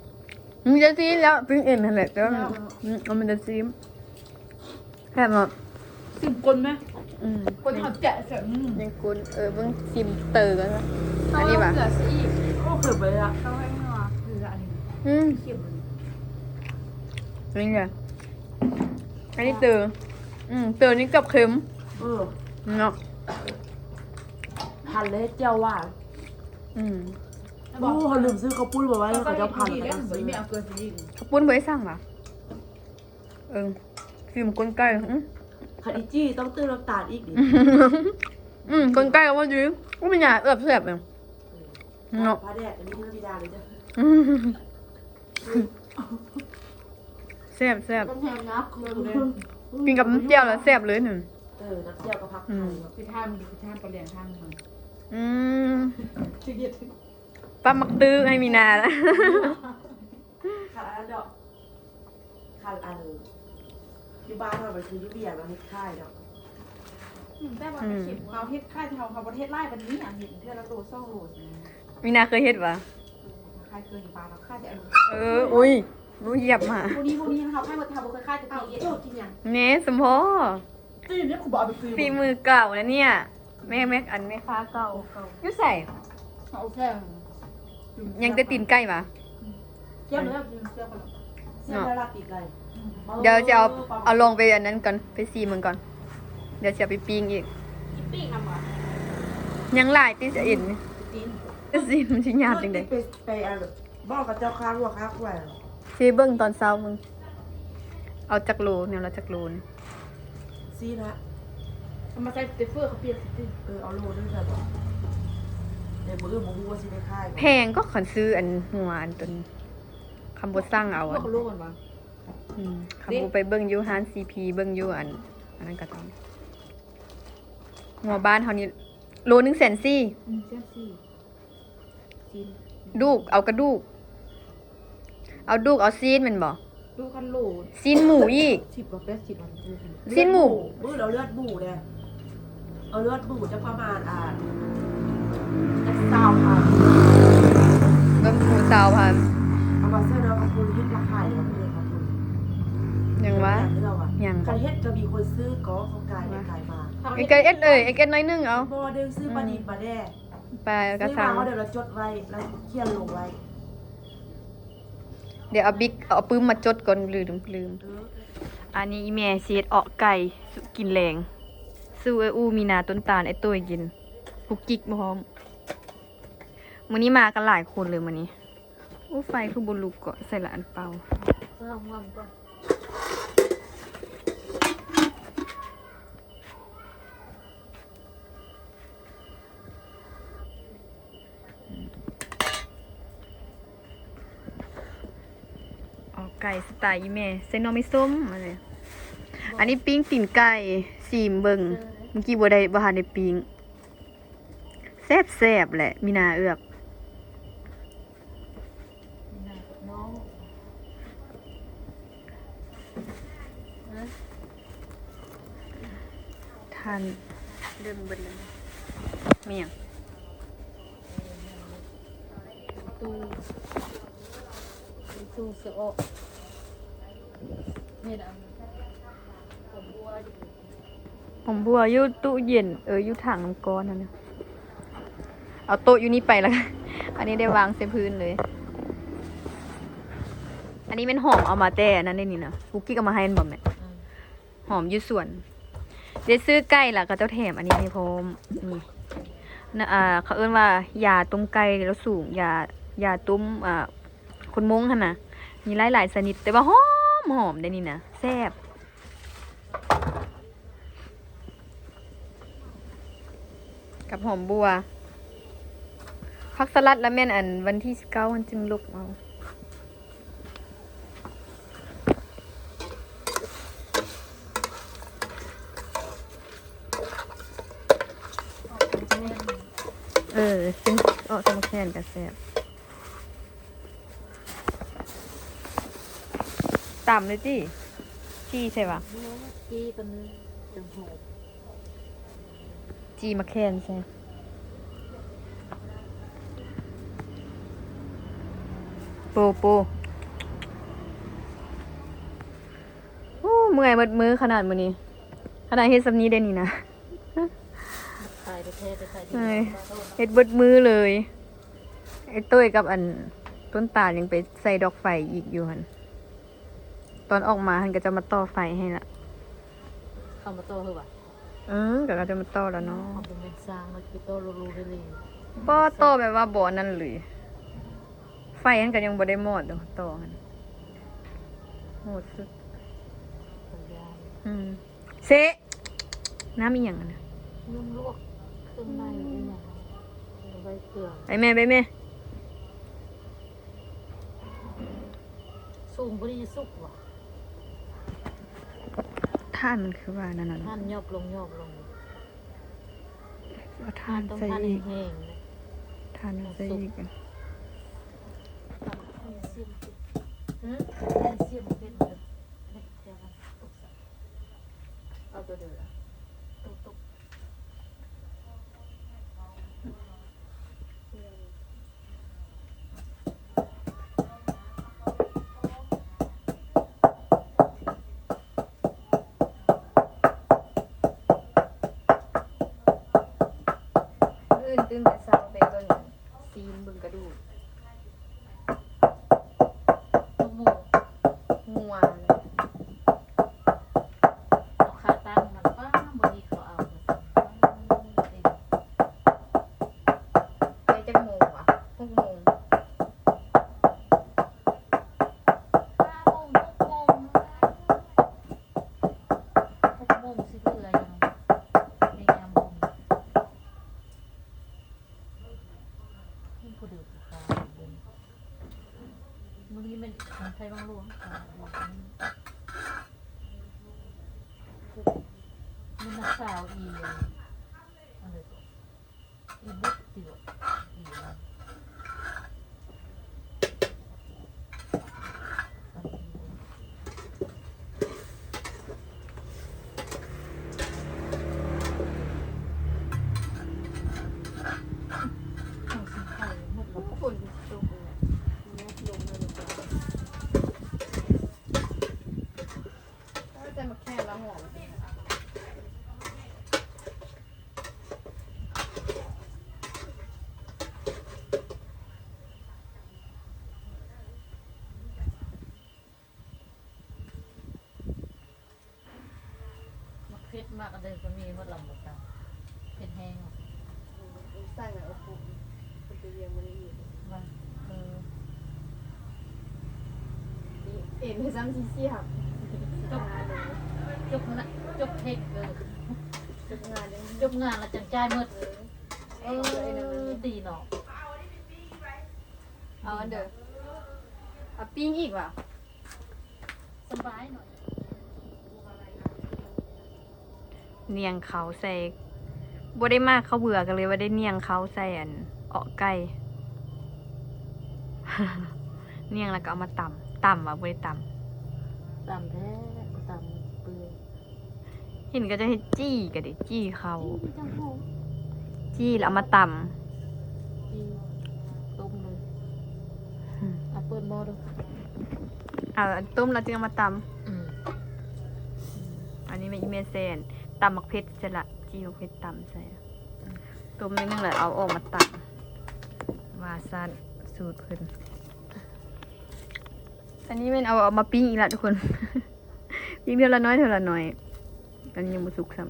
ມັນຈະຊີ້ນແລ້ວ ປີ້ງເອັນຫັ້ນແຫຼະ ແຕ່ວ່າ ແລ້ວ ອືມ ມັນຈະຊີ້ນ. ແຊບເນາະ. ຊິມກົ້ນແມະ. ອືມ ກົ້ນເຮົາແຈະໃສ່. ອືມ ຍັງກົ້ນ. ເອີ ເບິ່ງ ຊິມເຕີກ່ອນ. ອັນນີ້ຫວາ? ເກືອຊິອີກ. ໂອ້ ເກີນໄປລະ. ເອົາໄວ້ເມື່ອ ເກືອອັນນີ້. ອືມ ເຄັມ. ນີ້ແຫຼະ ອັນນີ້ເຕີ. ອືມ ເຕີນີ້ກັບເຄັມ. ເອີ ເນາະ. ຫັ້ນແຫຼະ ແຈ່ວຫວານ. ອືມ ໂອ້ ເຮົາລືມຊື້ເຂົ້າປຸ້ນມາໄວ້. ເຂົາເຈົ້າພັນ ເອົາເກືອຊິອີກ. ເຂົ້າປຸ້ນບໍ່ໄດ້ສັ່ງຫວາ? ເອີ ຊີມກົ້ນໄກ່. ອືມ ຄັນອີຈີ້ຕ້ອງເຕີມນ້ຳຕານອີກນີ້. ອືມ ກົ້ນໄກ່ກໍພໍດີ. ໂອ້ ມີໜ້າເອືອບແຊບເນາະ. ເອີ ເນາະ ປາແດກອັນນີ້ເທື່ອທີ່ດາເລີຍເດີ້. ອືມ ແຊບໆ. ແຊບນະ. ກິນກັບນ້ຳແຈ່ວແລ້ວແຊບເລີຍນີ້. ເອີ ນ້ຳແຈ່ວກັບຜັກໄທ. ອືມ ເນາະ. ຄືທ່ານ ຄືທ່ານປາແດກທ່ານ. ອືມ ປາໝາກຕື້ໃຫ້ມີນານະ. ຄັນອັນນັ້ນດອກ ຄັນອັນຢູ່ບ້ານເຮົາມັນຄືຢູ່ວຽງເຮົາເຮັດຂາຍດອກ. ອືມ ແຕ່ວ່າ ອືມ ໄປເຮັດ ເຮົາເຮັດຂາຍ ເຮົາ ເຮົາບໍ່ໄດ້ເຮັດຫຼາຍປານນີ້ ອັນເຮັດເທື່ອລະໂລສອງໂລຊີ້ນະ. ມີນາເຄີຍເຮັດຫວາ? ເອີ ຂາຍເຄື່ອງຢູ່ບ້ານເຮົາຂາຍແຕ່ອັນ ເອີ ອຸ້ຍ ໜູຢຽບມາ. ພວກນີ້ ພວກນີ້ເຮົາຂາຍໝົດ ເຮົາບໍ່ເຄີຍຂາຍແຕ່ປີ້ງເອງ. ເຈົ້າກິນຫຍັງ? ແມ່ ສົມພໍ. ຕີນນີ້ກູບໍ່ເອົາໄປຕີນ. ຝີມືເກົ່ານະເນຍ. ແມ່ ແມ່ ອັນແມ່ຄ້າເກົ່າ. ເກົ່າ ຢູ່ໃສ? ເອົາແຊງ ຍັງແຕ່ຕີນໄກ່ຫວາ? ອືມ ແຊບແລ້ວ ແຊບແລ້ວ ເນາະ ແຊບແລ້ວລາບຕີນໄກ່. ອືມ ດຽວຈະເອົາ ເອົາລອງໄປອັນນັ້ນກ່ອນ ໄປຊີມເບິ່ງກ່ອນ. ດຽວຈະເອົາໄປປີ້ງອີກ. ປີ້ງນຳຫວາ? ຍັງຫຼາຍຕິ ສະເອັນ ຕີນ ຊິມັນຊິຍາກຈັ່ງໃດ? ໄປ ໄປອັນ ບອກເຂົາເຈົ້າຄ້າງົວຄ້າຄວາຍ. ຊິເບິ່ງຕອນເຊົ້າເບິ່ງ ເອົາຈັກໂລ ແນວລະຈັກໂລນີ້? ຊີ້ນະ ເອົາມາໃສ່ເຕັມເຟີ ເຂົາປ່ຽນຊິຕິ. ເອີ ເອົາໂລໜຶ່ງຊະ. ແຕ່ມື້ອື່ນບໍ່ຮູ້ວ່າຊິໄດ້ຂາຍບໍ່. ແພງກໍຄັນຊື້ອັນຫົວອັນຕົນ ຄຳບໍ່ສັ່ງເອົາ ຫົວ ອັນ ໂລມັນຫວາ? ອືມ ຄຳບໍ່ໄປເບິ່ງຢູ່ຮ້ານຊີພີ ເບິ່ງຢູ່ອັນ ອັນນັ້ນກໍຕ້ອງ ຫົວບ້ານເຮົານີ້ ໂລໜຶ່ງແສນສີ່. ອືມ ແສນສີ່. ຊີ້ນ ດູກ ເອົາກະດູກ ເອົາດູກ ເອົາຊີ້ນແມ່ນບໍ່? ດູກຄັນໂລ ຊີ້ນໝູອີກ. ສິບບໍ່ ແປດສິບ ຊີ້ນໝູ. ເລືອດໝູ ມື້ເຮົາເລືອດໝູເດ້ ເອົາເລືອດໝູຈັກປະມານ ອ່າ ຈັກຊາວພັນ. ຕົ້ນຫູຊາວພັນ. ເອົາມາເສີບແລ້ວກໍຄືເຮັດລາຄາເດ ເຮັດລາຄາ. ຫຍັງວະ? ຫຍັງ? ຄັນເຮັດກໍມີຄົນຊື້ກໍຂອງກາຍໄປກາຍມາ. ເອັກເອັດເອີຍ ເອັກເອັດໜ້ອຍໜຶ່ງເອົາ. ບໍ່ ດຶງຊື້ປານິນປາແດກ. ປາກະຊັງ. ຊື້ມາເຮົາດຽວລະຈົດໄວ້ ລະຂຽນລົງໄວ້. ດຽວເອົາບິກ ເອົາປຶ້ມມາຈົດກ່ອນ ລືມ ລືມ. ເອີ ອັນນີ້ອີ່ແມ່ຊິເຮັດເອາະໄກ່ສູ່ກິນແລງ ສູ່ເອື້ອຍອູ່ ມີນາ ຕົ້ນຕານ ອ້າຍໂຕ້ຍກິນ ປຸກກິກພ້ອມ. ມື້ນີ້ມາກັນຫຼາຍຄົນເລີຍມື້ນີ້. ໂອ້ ໄຟຄືບໍ່ລຸກເກາະ ໃສ່ລະອັນເປົ່າ. ເອົາໄກ່ສະໄຕອີ່ແມ່ ໃສ່ໜໍ່ໄມ້ສົ້ມ ອັນນີ້ ອັນນີ້ປີ້ງຕີນໄກ່ ຊີມເບິ່ງ. ເມື່ອກີ້ບໍ່ໄດ້ ບໍ່ທັນໄດ້ປີ້ງ. ແຊບໆ ແຫຼະ ມີນາເອືອບ. ທ່ານເລື່ອງເບິດເລີຍ. ມີຫຍັງ? ຕູ້ ຕູ້ສະເອາະ ເຮັດອັນ ຫອມບົວຢູ່ຕູ້ເຢັນ ເອີ ຢູ່ຖັງນ້ຳກ້ອນຫັ້ນນະ. ເອົາໂຕະຢູ່ນີ້ໄປລະ ອັນນີ້ໄດ້ວາງໃສ່ພື້ນເລີຍ. ອັນນີ້ແມ່ນຫອມເອົາມາແຕ່ອັນນັ້ນເດ້ນີ້ນະ ກຸກກິກເອົາມາໃຫ້ແມ່ນບໍ່ແມ່? ອືມ ຫອມຢູ່ສວນ. ໄດ້ຊື້ໄກ່ລະ ເຂົາເຈົ້າແຖມອັນນີ້ໃຫ້ພ້ອມ. ນີ້ນະ ອ່າ ເຂົາເອີ້ນວ່າຢາຕົ້ມໄກ່ລາວສູງ ຢາ ຢາຕົ້ມ ອ່າ ຄົນມົ້ງຫັ້ນນະ. ມີຫຼາຍໆຊະນິດ ແຕ່ວ່າຫອມ ຫອມເດ້ນີ້ນະ ແຊບ. ກັບຫອມບົວ ຜັກສະຫຼັດລະແມ່ນອັນວັນທີສິບເກົ້າຫັ້ນຈຶ່ງຫຼົກເອົາ. ເອີ ເສັ້ນເອາະ ໃສ່ໝາກແຄນກະແຊບ. ຕຳເລີຍຕິ ຈີ່ໃສ່ຫວາ? ຈີ່ກ່ອນ ຈັ່ງຫອມ. ຈີ່ໝາກແຄນໃສ່ ໂປະ ໂປະ. ໂອ້ ເມື່ອຍເບິດມື້ຂະໜາດມື້ນີ້ ຂະໜາດເຮັດສ່ຳນີ້ໄດ້ນີ້ນະ. ຂາຍແທ້ໆ ໄປຂາຍ ເອີຍ ເຮັດເບິດມື້ເລີຍ. ໄອ້ໂຕ້ຍກັບອັນຕົ້ນຕານຍັງໄປໃສ່ດອກໄຟອີກຢູ່ຫັ້ນ. ຕອນອອກມາຫັ້ນ ເຂົາເຈົ້າມາຕໍ່ໄຟໃຫ້ລະ. ເຂົາມາຕໍ່ເຮີຫວາ? ເອີ ເຂົາເຈົ້າມາຕໍ່ລະເນາະ. ເຂົາເປັນຊ່າງເນາະ ຊິໄປຕໍ່ໂລໂລເລເລ. ບໍ່ ຕໍ່ແບບວ່າບໍ່ອັນນັ້ນເລີຍ. ໄຟຫັ້ນກໍຍັງບໍ່ໄດ້ມອດດອກ ຕໍ່ຫັ້ນ. ໂຫດສຸດ. ອືມ. ເຊະ ນ້ຳອີ່ຫຍັງຫັ້ນນະ? ນ້ຳລວກເຄື່ອງໃນອີ່ຫຍັງ ໄປເຄື່ອງ ໄປແມ່ ໄປແມ່. ສູງບໍ່ດີສຸກຫວາ? ຖ່ານມັນຄືວ່ານັ້ນນະ ຖ່ານຫຍອບລົງ ຫຍອບລົງ. ເອົາຖ່ານໃສ່ອີກ ແຫ້ງໆ ເນາະ ຖ່ານໃສ່ອີກ. ຫຶ? ເອົາໂຕເດີລະ ໂຕໂຕ. ມື້ອື່ນຕື່ນແຕ່ເຊົ້າໄປເບິ່ງຊີ້ນ ເບິ່ງກະດູກ. ໝົກໝູ ງົວ ເອົາຂາຕັ້ງມັນ ປ້າ ບໍ່ດີເຂົາເອົາ ໄປຈັກໂມງວະ? ຫົກໂມງ ຫ້າໂມງ ຫົກໂມງ ຫົກໂມງຊິເຫຼືອຫຍັງ ໃນຍາມບຸນ. ມີຜູ້ເດີນຜູ້ຂາຍຢູ່ ມື້ນີ້ແມ່ນຂອງໄທວັງຫຼວງ ແມ່ນນາງສາວອີ ອັນໃດກໍ ອີບຸດຕິ ອີ ຝົນຊິຕົກ. ມັກອັນເດີ ກໍມີໝົດລຳບໍ່ຕຳ ເຜັດແຮງ ອືມ ສັ່ງເອົາປຸກ ເພິ່ນໄປວຽງມື້ນີ້ ວ່າ ເອີ ເອັນຊ້ຳຊິສຽບ ຈົບ ຈົບງານ ຈົບເພງ ເອີ ຈົບງານ ຈົບງານແລ້ວຈັ່ງຈ່າຍໝົດ ເອີ ເອີ ດີເນາະ ເອົາອັນເດີ ເອົາປີ້ງອີກຫວາ ສະບາຍເນາະ. ໜຽງເຂົ້າໃສ່ ບໍ່ໄດ້ໝາກເຂົ້າເບືອ ກໍເລີຍວ່າໄດ້ໜຽງເຂົ້າໃສ່ອັນເອາະໄກ່ ໜຽງແລ້ວກໍເອົາມາຕຳ ຕຳວ່າບໍ່ໄດ້ຕຳ ຕຳແທ້ ຕຳເປື່ອຍ ເຫັນເຂົາເຈົ້າເຮັດຈີ່ກໍເດ້ ຈີ່ເຂົ້າ ຈີ່ຈັງຫອມ ຈີ່ແລ້ວເອົາມາຕຳ ຈີ່ຕົ້ມເລີຍ ອືມ ເອົາເປີດໝໍ້ດູ ເອົາຕົ້ມແລ້ວຈຶ່ງເອົາມາຕຳ ອືມ ອັນນີ້ແມ່ນອີ່ແມ່ແຊນ ຕຳໝາກເຜັດໃສ່ລະ ຈີ່ໝາກເຜັດຕຳໃສ່ ອືມ ຕົ້ມໜ້ອຍໜຶ່ງແລ້ວເອົາອອກມາຕຳ ວ່າຊັ້ນ ສູດເພິ່ນ ອັນນີ້ແມ່ນເອົາ ເອົາມາປີ້ງອີກລະທຸກຄົນ ປີ້ງເທື່ອລະໜ້ອຍເທື່ອລະໜ້ອຍ ອັນນີ້ຍັງບໍ່ສຸກຊ້ຳ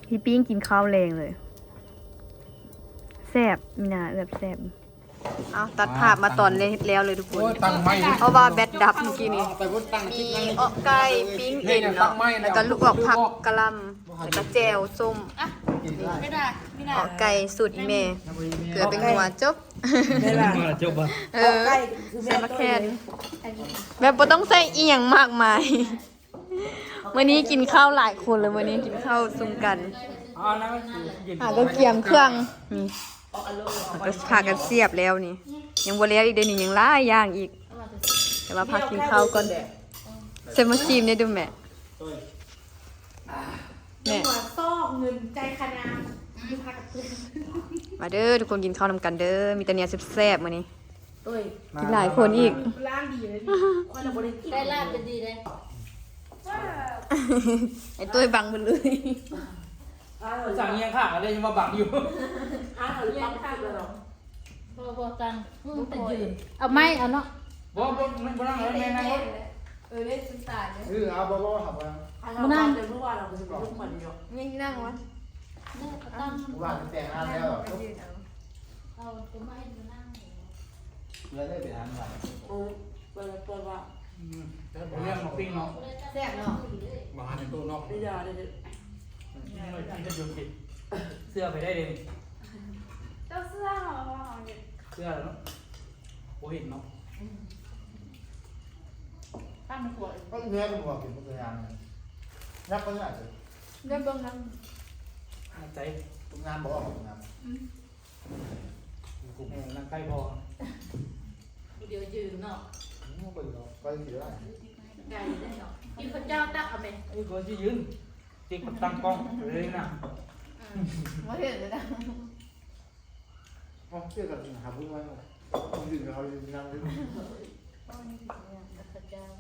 ຊິປີ້ງກິນເຂົ້າແລງເລີຍ ແຊບ ມີໜ້າເອື້ອຍແຊບ. ເອົາ ຕັດພາບມາຕອນເຮັດແລ້ວເລີຍທຸກຄົນ ໂອ້ຍ ຕັ້ງໄມ້ ເພາະວ່າແບັດດັບເມື່ອກີ້ນີ້ ມີເອາະໄກ່ ປີ້ງເອັນເນາະ ແລ້ວກໍລູກອອກຜັກກະຫຼ່ຳ ແລ້ວກໍແຈ່ວສົ້ມ ເອາະໄກ່ສູດອີ່ແມ່ ເກືອແປ້ງນົວ ຈົບ ຈົບບໍ່ ເອີ ໃສ່ໝາກແຄນ ແບບບໍ່ຕ້ອງໃສ່ອີ່ຫຍັງມາກມາຍ. ມື້ນີ້ກິນເຂົ້າຫຼາຍຄົນເລີຍ ມື້ນີ້ກິນເຂົ້າຊຸມກັນ ຫາກໍກຽມເຄື່ອງ ນີ້ ຫາກໍພາກັນສຽບແລ້ວນີ້ ຍັງບໍ່ແລ້ວອີກເດ້ນີ້ ຍັງຫຼາຍຢ່າງອີກ ແຕ່ວ່າພາກິນເຂົ້າກ່ອນ ເຊີນມາຊີມແດ່ດູແມ່ ແມ່ ຫົວຊອກເງິນໃຈຂະໜາດ ຢູ່ພາກັນ ມາເດີທຸກຄົນ ກິນເຂົ້ານຳກັນເດີ ມີແຕ່ແນວແຊບໆມື້ນີ້. ໂອ້ຍ ກິນຫຼາຍຄົນອີກ ລ້ານດີເລີຍນີ້ ຂ້ອຍລະບໍ່ໄດ້ກິນ ໄດ້ລ້ານເປັນດີເດ້ ໄອ້ຕຸ້ຍບັງເບິດເລີຍ ອ່າ ສັ່ງອີ່ຫຍັງຂ້າງເລີຍ ຍັງມາບັງຢູ່ ອ່າ ບັງເລີຍ ບໍ່ ບໍ່ຕັ້ງ ມັນໄປຢືນ ເອົາໄມ້ເອົາເນາະ ບໍ່ ບໍ່ ບໍ່ນັ່ງ ແມ່ນັ່ງ ເອີ ເດ້ ສຸນຕາເດ້ ເອີ ເອົາ ບໍ່ ບໍ່ ຫາບໍ່ນັ່ງ ມານັ່ງ ແຕ່ເມື່ອວານເຮົາບໍ່ໄດ້ລົງມາດີດອກ ຍັງນັ່ງວະ ເມື່ອວານແຕ່ງງານແລ້ວ ເອົາຕົວໃໝ່ມານັ່ງ ເພື່ອໄດ້ໄປທາງໃດ ເອີ ເປີດ ເປີດວ່າ ອືມ ແຕ່ບໍ່ເລື່ອງໝາກປີ້ງເນາະ ແຊບເນາະ ບໍ່ຫາໃນໂຕະເນາະ ໄດ້ຢາເດ້ ອືມ ກິນກໍຢູ່ຜິດ ເຊື່ອໄປໄດ້ເດ້ ເຈົ້າເຊື່ອເຮົາ ເຮົາເຮັດ ເຊື່ອແລ້ວເນາະ ບໍ່ເຫັນເນາະ ອືມ ຕັ້ງໃນຄົວເອງ ກໍແມ່ກໍບໍ່ກິນ ບໍ່ເຄີຍຫາ ຍັກກໍຍາກ ໄດ້ເບິ່ງນຳ ໃຈ ງານບໍ່ອອກງານ ອືມ ເອີ ນັ່ງໃກ້ພໍ່ ຜູ້ດຽວຢືນເນາະ ອືມ ບໍ່ເບິ່ງດອກ ໄປຊິໄດ້ ໄກເດ້ເນາະ ກິນເຂົ້າເຈົ້າຕັກເອົາແມ່ ເອີ ກໍຊິຢືນ ຕິດກັບຕັ້ງກ້ອງເລີຍນະ ອືມ ບໍ່ເຫັນເລີຍນະ ເອົາ ເຊື່ອກັນຫາຜູ້ໃໝ່ ຢືນເຂົາຢືນນັ່ງຢູ່ ເຂົາເຈົ້າ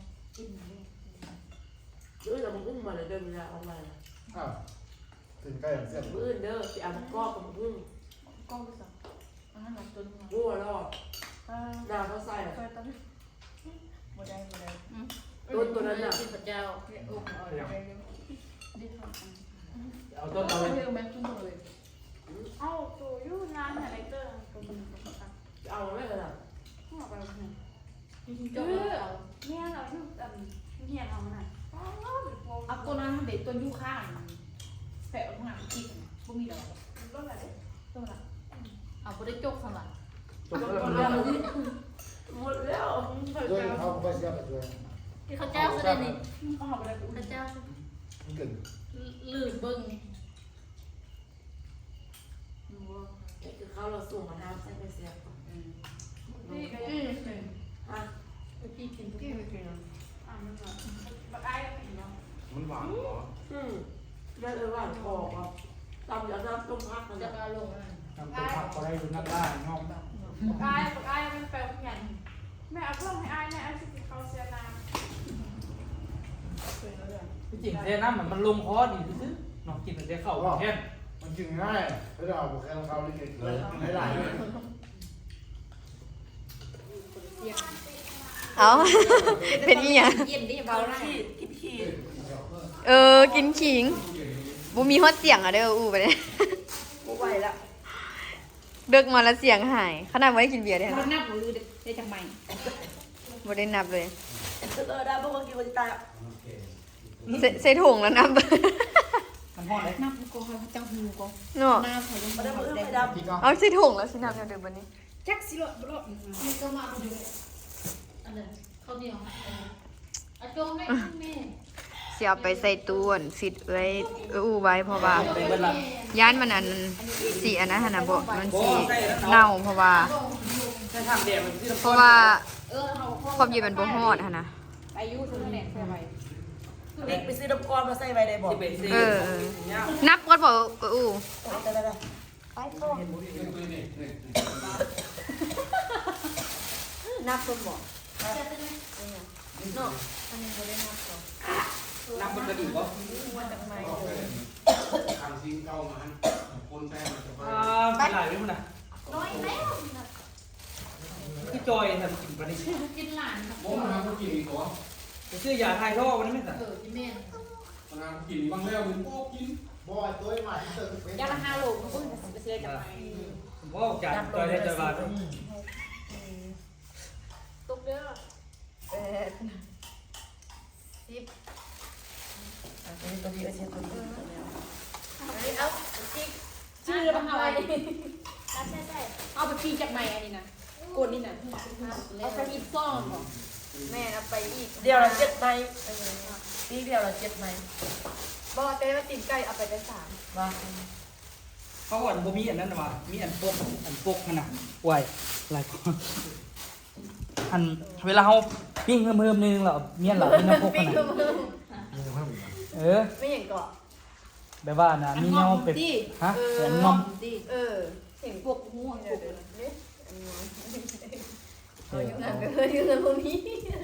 ເອີ ເອົາມາອຸ້ມມາເລີຍເດີ ເວລາອອກມາ ອ້າວ ເປັນໄກ່ເສຍບ ມື້ອື່ນເດີ ຊິເອົາໝາກກອກກັບໝາກຫຸ່ງ ໝາກກອກໄປໃສ ອັນນັ້ນລະຕົ້ນ ໂອ້ ລອດ ເອີ ໜ້າເຂົາໃສ່ ໃສ່ຕອນ ບໍ່ໄດ້ ບໍ່ໄດ້ ອືມ ຕົ້ນຕົວນັ້ນນະ ພະເຈົ້າ ເອົາຕົ້ນເອົາເລີຍ ເອົາໂຕຢູ່ນານຫັ້ນແຫຼະເຕີ ເອົາໄວ້ລະ ເອົາໄປ ເອີ ແມ່ນ ເອົາຢູ່ອັນຮຽນເຮົານັ້ນ ເອົາຕົ້ນນັ້ນເດ ຕົ້ນຢູຄາ ແປະອອກມາອີກ ບໍ່ມີແລ້ວ ຕົ້ນລະເດ ຕົ້ນລະ ເອົາ ບໍ່ໄດ້ຈົກຊັ້ນຫວາ ຈົກແລ້ວ ໝົດແລ້ວ ເດີນເຂົາບໍ່ຄ່ອຍເຊື່ອ ທີ່ເຂົາເຈົ້າຄືໄດ້ນີ້ ເຂົາບໍ່ໄດ້ ເຂົາເຈົ້າ ມັນເກີນ ລືມເບິ່ງ ນີ້ຄືເຂົາລາວສົ່ງມາທາງໃສ່ໄປແຊບ ອືມ ນີ້ກໍກິນ ອ່ະ ກິນ ກິນ ກິນ ອ່ະ ມັນຫວານ ບັກອ້າຍກໍກິນເນາະ ມັນຫວານບໍ ອືມ ແມ່ນ ເອີ ຫວານພໍບໍ່ ຕຳຢານ້ຳຕົ້ມຜັກນັ້ນ ຈະ ນະ ເອົາລົງ ນ້ຳຕົ້ມຜັກກໍໄດ້ຢູ່ ນ້ຳຫຼາຍເນາະ ອ້າຍ ອ້າຍມັນແປວຫຍັງ ແມ່ເອົາເຄື່ອງໃຫ້ອ້າຍແດ່ ອ້າຍຊິກິນເຂົ້າແຊ່ນ້ຳ ທີ່ຈິງແຊ່ນ້ຳມັນລົງຄໍດີຊື່ໆ ເນາະ ກິນແຕ່ເຂົ້າແທນ ມັນກິນງ່າຍ ແຕ່ເອົາແຄ່ເຂົ້ານີ້ກິນຫຼາຍໆ ເອົ້າ ເປັນອີ່ຫຍັງ ເຢັນດີ ເບົາຫຼາຍ ກິນຂີ້ ກິນຂີ້ ເອີ ກິນຂີງ ບໍ່ມີຮອດສຽງອະເດີ ອູ້ ບັດນີ້ ບໍ່ໄຫວລະ ເດິກມາລະສຽງຫາຍ ຂະໜາດບໍ່ໄດ້ກິນເບຍເດ້ ເຮົານັບບໍ່ ຫຼືໄດ້ຈັກໄມ້ ບໍ່ໄດ້ນັບເລີຍ ເອີ ໄດ້ບໍ່ກິນບໍ່ຕາຍ ໃສ່ ໃສ່ຖົງແລ້ວນັບ ມັນຮອດເດ້ ນັບກ່ອນ ເຮົາຈັກຮູ້ກ່ອນເນາະ ເອົາໃສ່ຖົງແລ້ວຊິນັບແນວໃດບັດນີ້ ຈັກຊິເລາະບໍ່ເລາະ ອັນນັ້ນເຂົ້າໜຽວ ອາ ຈົ່ງແມ່ ແມ່ ຊິເອົາໄປໃສ່ຕູ້ອັນຟິດເອື້ອຍ ເອື້ອຍອູ້ໄວ້ ເພາະວ່າຢ້ານມັນອັນ ຊິອັນນັ້ນຫັ້ນນະ ບໍ່ ມັນຊິເນົ່າ ເພາະວ່າ ເພາະວ່າຄວາມເຢັນມັນບໍ່ຮອດຫັ້ນນະ ໄປຢູ່ ຊື້ແໜກໃສ່ໄວ້ ເດັກໄປຊື້ນ້ຳກ້ອນມາໃສ່ໄວ້ໄດ້ບໍ່? ເອີ ເອີ ນັບກ່ອນບໍ່ ເອື້ອຍອູ້? ໄປຕໍ່ ນັບເບິ່ງບໍ່? ເນາະ ອັນນີ້ບໍ່ໄດ້ນັບບໍ່? ນັບເບິ່ງກະດີບໍ່? ຫົວຈັກໄມ້ ທາງຊິງເກົ່າມາຫັ້ນ ຄົນໃຊ້ມັນຈະ ອ່າ ໄປ ຫຼາຍຢູ່ພຸ້ນນະ ນ້ອຍແລ້ວ ຄືຈ່ອຍແທ້ ກິນປານນີ້ ກິນຫຼາຍ ບໍ່ມາຫາບໍ່ກິນອີກບໍ່? ໄປຊື້ຢາຖ່າຍທ້ອງມັນແມ່ນ ເອີ ຊິແມ່ນ ມັນຫາກິນບາງແລ້ວມັນບໍ່ກິນ ບໍ່ ໂຕຍມາທີ່ເຕີເປັນ ຢ່າລະຫ້າໂລ ມັນບໍ່ເສຍຈັກໄມ້ ບໍ່ຈານ ຈອຍໄດ້ຈອຍບາດ ຕົກເດີ ແປດ ສິບ ອັນນີ້ຕົວດີ ອັນນີ້ຕົວດີ ເອົາ ຈິກ ຈື່ລະມັນໄວ ເອົາໄປປີ້ຈັກໄມ້ອັນນີ້ນະ ກົ້ນນີ້ນະ ເອົາໄປອີກສອງບໍ່? ແມ່ນ ເອົາໄປອີກ ດຽວລະເຈັດໄມ້ ເອີ ຕີດຽວລະເຈັດໄມ້ ບໍ່ ແຕ່ວ່າຕີນໄກ່ເອົາໄປໄດ້ສາມ ວ່າ ເຮົາອັນບໍ່ມີອັນນັ້ນຫວາ ມີອັນປົກ ອັນປົກຫັ້ນນະ ໂອ້ຍ ຫຼາຍກວ່າ ອັນເວລາເຮົາປີ້ງເຮີມໆໜຶ່ງແລ້ວ ເມຍນລາວເປັນແນວປົກຫັ້ນນະ ເອີ ແມ່ນຫຍັງເກາະ? ແບບວ່ານະ ມີແນວເປັນ ຮະ ເອີ ອັນງອມ ເອີ ເຫັນພວກຮູ້ອັນພວກເດ້ ເອີ ເອົາຢູ່ນັ້ນ ເອີ ຢູ່ນັ້ນບໍ່ມີ ເອີ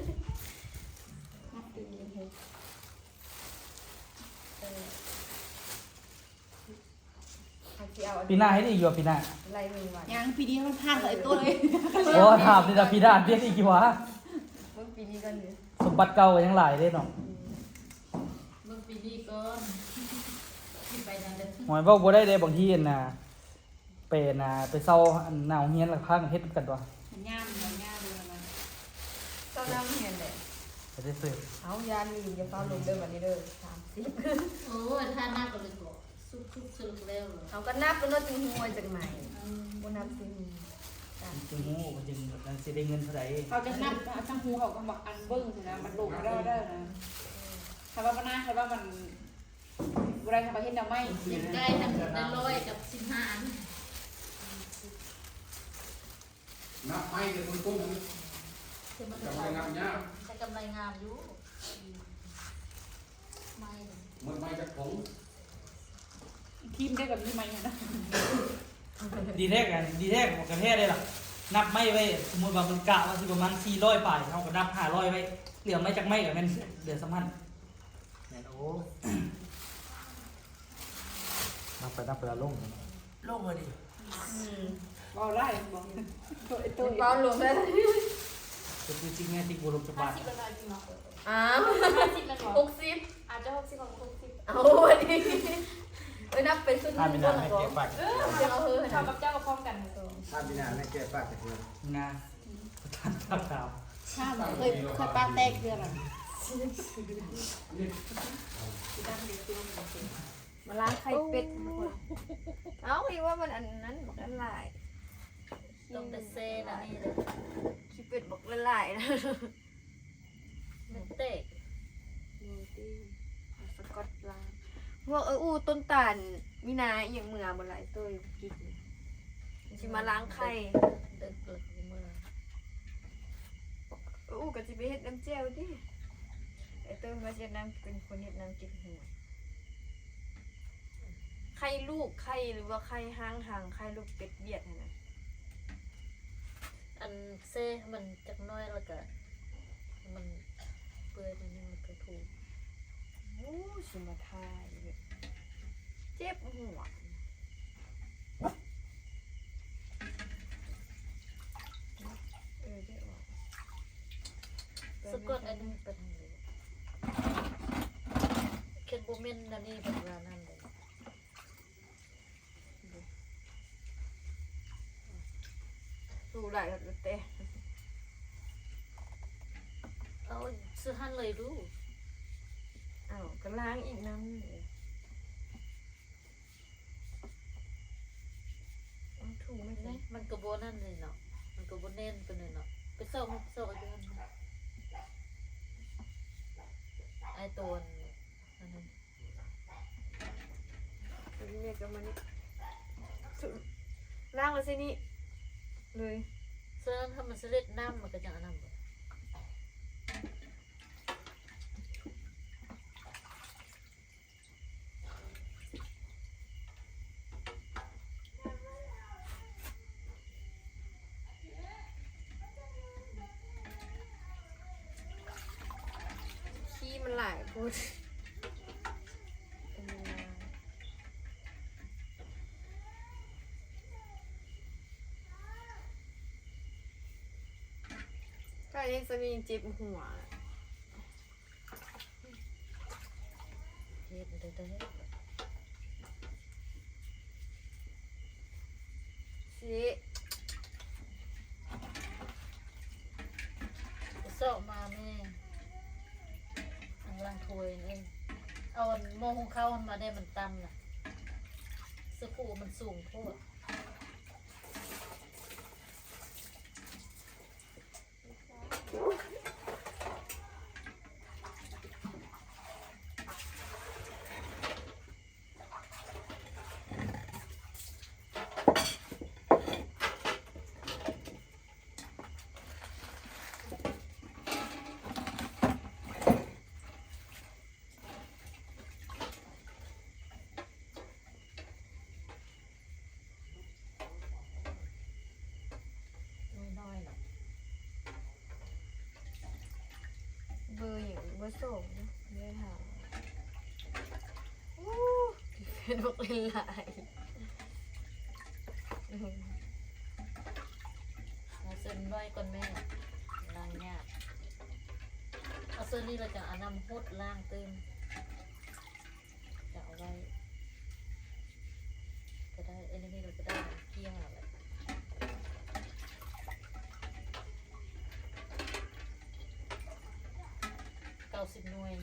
ປີໜ້າເຮັດອີກຢູ່ບໍ່? ປີໜ້າ ໄລ່ເບິ່ງວ່າ ຍັງ ປີນີ້ມັນຜ່ານເລີຍ ໂອ້ ຖາມນີ້ລະ ປີໜ້າເຮັດອີກຢູ່ຫວາ? ເບິ່ງປີນີ້ກ່ອນ ສົມບັດເກົ່າກໍຍັງຫຼາຍເດ້ເນາະ ເບິ່ງປີນີ້ກ່ອນ ຄິດໄປນັ້ນເດີ ໂອ້ຍ ເວົ້າບໍ່ໄດ້ເດ້ ບາງທີຫັ້ນນະ ໄປນະ ໄປເຊົ່າອັນໜ້າໂຮງຮຽນ ແລ້ວພາກັນເຮັດນຳກັນຕົວະ ມັນຍາມ ມັນຍາມເລີຍນະ ເຊົ່າໜ້າໂຮງຮຽນເດ້ ໄປເຊີຍ ເອົາ ຢ່າລືມ ຢ່າຟ້າວລົງເດີ ບັດນີ້ເດີ ສາມສິບ ໂອ້ຍ ຖ້ານັບກໍເລີຍກໍ ສຸກໆ ສະຫຼຸບແລ້ວ ເຮົາກໍນັບແລ້ວເນາະ ຈຶ່ງຮູ້ວ່າຈັກໄມ້ ເອີ ບໍ່ນັບຊິຮູ້ ຈຶ່ງຮູ້ ມັນຈຶ່ງ ມັນຊິໄດ້ເງິນເທົ່າໃດ ເຮົາຈະນັບ ເຮົາຈັ່ງຮູ້ ເຮົາກໍມາອັນເບິ່ງຊີ້ນະ ມັນລົງໄດ້ ໄດ້ນະ ຖ້າວ່າມັນນາ ຖ້າວ່າມັນ ບໍ່ໄດ້ ຖ້າວ່າເຮັດແນວໃໝ່ ຍັງໄກທັງໄດ້ຮ້ອຍກັບສິບຫ້າອັນ ນັບໄມ້ແຕ່ຄົນໆນັ້ນ ແຕ່ມັນກໍໄດ້ນັບຍາກ ໄດ້ກຳໄລງາມຢູ່ ໄມ້ ໝົດໄມ້ຈັກຖົງ ທີມໄດ້ກັບທີ່ໄມ້ຫັ້ນນະ ດີແທ້ ດີແທ້ ມັນກໍແທ້ເດ້ລະ ນັບໄມ້ໄວ້ ສົມມຸດວ່າມັນກະວ່າຊິປະມານສີ່ຮ້ອຍປາຍ ເຮົາກໍນັບຫ້າຮ້ອຍໄວ້ ເຫຼືອໄມ້ຈັກໄມ້ກໍແມ່ນເຫຼືອສ່ຳຫັ້ນ ແມ່ນ ໂອ້ ນັບໄປນັບໄປແລ້ວລົງ ລົງເລີຍດິ ອືມ ເວົ້າຫຼາຍບໍ່ ໂຕ ໂຕ ເວົ້າລົງເລີຍ ກໍຄືຈິງແມ່ຕິບໍ່ລົງຈັກບາດ ຫ້າສິບແລ້ວນະ ຈິງເນາະ ອ້າວ ຫ້າສິບແມ່ນບໍ່ ຫົກສິບ ອາດຈະຫົກສິບ ຫົກສິບ ເອົາ ເອີ ນັບໄປສຸດໜຶ່ງກ່ອນ ເອີ ເອົາ ເອີ ເຮົາກັບເຈົ້າກໍພ້ອມກັນ ຖ້າປີໜ້າແມ່ແກ້ປາກຈັກເທື່ອນະ ປະທານ ຖ້າເຄີຍ ເຄີຍປາກແຕກເທື່ອລະ ມາລ້າງໄຂ່ເປັດ ເອົ້າ ອີກວ່າມັນອັນນັ້ນບັກຫຼາຍ ຕ້ອງແຕ່ແຊ່ນະນີ້ເດີ ຂີ້ເປັດບັກຫຼາຍໆ ມັນແຕກ ສະກອດລາຍ ພວກ ເອີ ອູ້ ຕົ້ນຕານມີນາອີ່ຫຍັງເມືອບໍ່ຫຼາຍໂຕຢູ່ກິກ ຊິມາລ້າງໄຂ່ ເອີ ອູ້ ກໍຊິໄປເຮັດນ້ຳແຈ່ວຕິ ໄອ້ເຕີມວ່າຊິເຮັດນ້ຳ ເປັນຄົນເຮັດນ້ຳເກັກຮວຍ ໄຂ່ລູກ ໄຂ່ ຫຼືວ່າໄຂ່ຫາງຫັງ ໄຂ່ລູກເປັດວຽດຫັ້ນນະ ອັນແຊ່ໃຫ້ມັນຈັກໜ້ອຍ ແລ້ວກະໃຫ້ມັນເປື່ອຍໜ້ອຍໜຶ່ງ ແລ້ວກະຖູ ໂອ້ ຊິມາທາອີກ ເຈັບຫົວ ເອີ ເຈັບຫົວ ສະກອດອັນນີ້ໄປທາງໃດ? ໂອເຄ ຄັນບໍ່ແມ່ນອັນນີ້ເພິ່ນວ່ານັ້ນເດ້. ສູ້ໄດ້ແລ້ວແຕ່ ເອົາໃສ່ຫັ້ນເລີຍດູ. ເອົາ ກໍລ້າງອີກນຳ. ເອົາ ຖູໄວ້ ມັນກໍບໍ່ນັ້ນເລີຍເນາະ ມັນກໍບໍ່ແໜ້ນປານໃດເນາະ. ໄປຊອກ ມາຊອກຢູ່ຫັ້ນ ໄອ້ໂຕ ອັນນັ້ນ ນີ້ກໍມານີ້ ລ້າງແລ້ວໃສ່ນີ້ເລີຍ. ເຊິ່ງຖ້າມັນສະເລັດນ້ຳ ມັນກໍຈັ່ງອັນນັ້ນ. ຂີ້ມັນຫຼາຍໂພດ. ໃກ້ເຮັດຊະນີ້ເຈັບຫົວ. ເຮັດໄດ້ ຊິ ຊອກມາແມ່ ອັນລ້າງຖ້ວຍນີ້ ເອົາອັນໝໍ້ຫຸງເຂົ້າຫັ້ນມາແດ່ ມັນຕັນນະ ສະຄູມັນສູງໂພດ. ນ້ອຍໆ ເນາະ ເບີຫຍັງ ເບີສອງເນາະ ໄດ້ຖາມ. ໂອ້ ເຟດບັກຫຼາຍໆ. ເອົາເຊິ່ນນ້ອຍກ່ອນແມ່ ລ້າງຍາກ. ເອົາເຊິ່ນນີ້ແລ້ວຈັ່ງເອົານ້ຳຫົດລ້າງຕື່ມ. ຈະເອົາໄວ້ກໍໄດ້ ອັນນີ້ກໍໄດ້ ກ້ຽງແລ້ວແຫຼະ ເກົ້າສິບໜ່ວຍ.